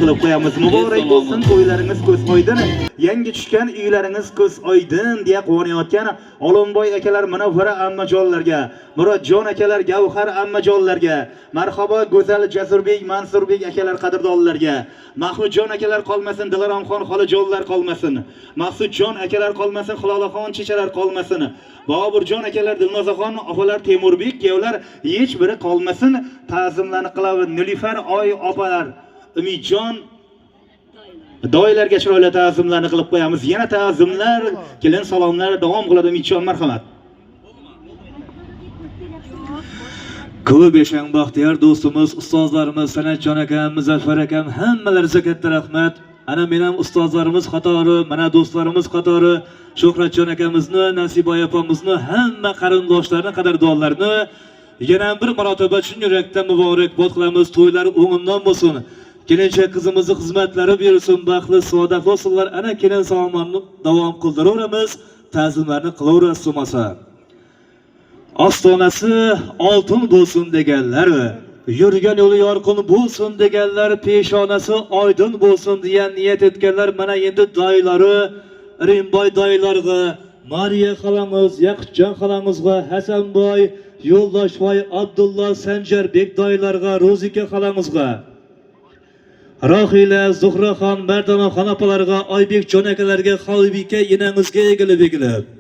qilib qo'yamiz. Muborak bo'lsin to'ylaringiz, ko'z oydin, yangi tushgan uylaringiz ko'z oydin deya quvonayotgan Olomboy akalar, Munavvara ammajonlarga, Murodjon akalar, Gavhar ammajonlarga, marhabo go'zal Jasurbek, Mansurbek akalar qadrdonlarga, Mahmudjon akalar qolmasin, Diloromxon xolajonlar qolmasin, Maqsudjon akalar qolmasin, Hilolaxon chechalar qolmasin, Boburjon akalar, Dilnozaxon opalar, Temurbek kuyovlar hech biri qolmasin. Ta'zimlarni qiladi Nilufar oy opalar, Umidjon doilarga chiroyli ta'zimlarni qilib qo'yamiz. Yana ta'zimlar, kelin salomlar davom qiladi. Umidjon, marhamat. Ko'p yashang baxtiyor do'stimiz, ustozlarimiz San'atjon akam, Muzaffar akam, hammalariga katta rahmat. Ana men ham ustozlarimiz qatori, mana do'stlarimiz qatori Shuhratjon akamizni, Nasiboy opamizni, hamma qarindoshlarni, qadrdonlarni yana bir marotaba chin yurakdan muborakbod qilamiz. To'ylar o'ngimdan bo'lsin. Kelinchak qizimizni xizmatlari buyursin, baxtli, saodatli bo'lsinlar. Ana kelin salomlarni davom qildiraveramiz, ta'zimlarni qilaverasiz bo'lmasa. Ostonasi oltin bo'lsin deganlar, yurgan yo'li yorqin bo'lsin deganlar, peshonasi oydin bo'lsin degan niyat etganlar mana endi doilari Rimboy doilarga, Mariya xolamiz, Yaqutjon xolamizga, Hasanboy, Yo'ldoshboy, Abdulla, Sanjarbek doilarga, Ro'zika xolamizga, Rohila, Zuhraxon, Mardonaxon opalarga, Oybekjon akalarga, Xolibika enangizga egilib egilib.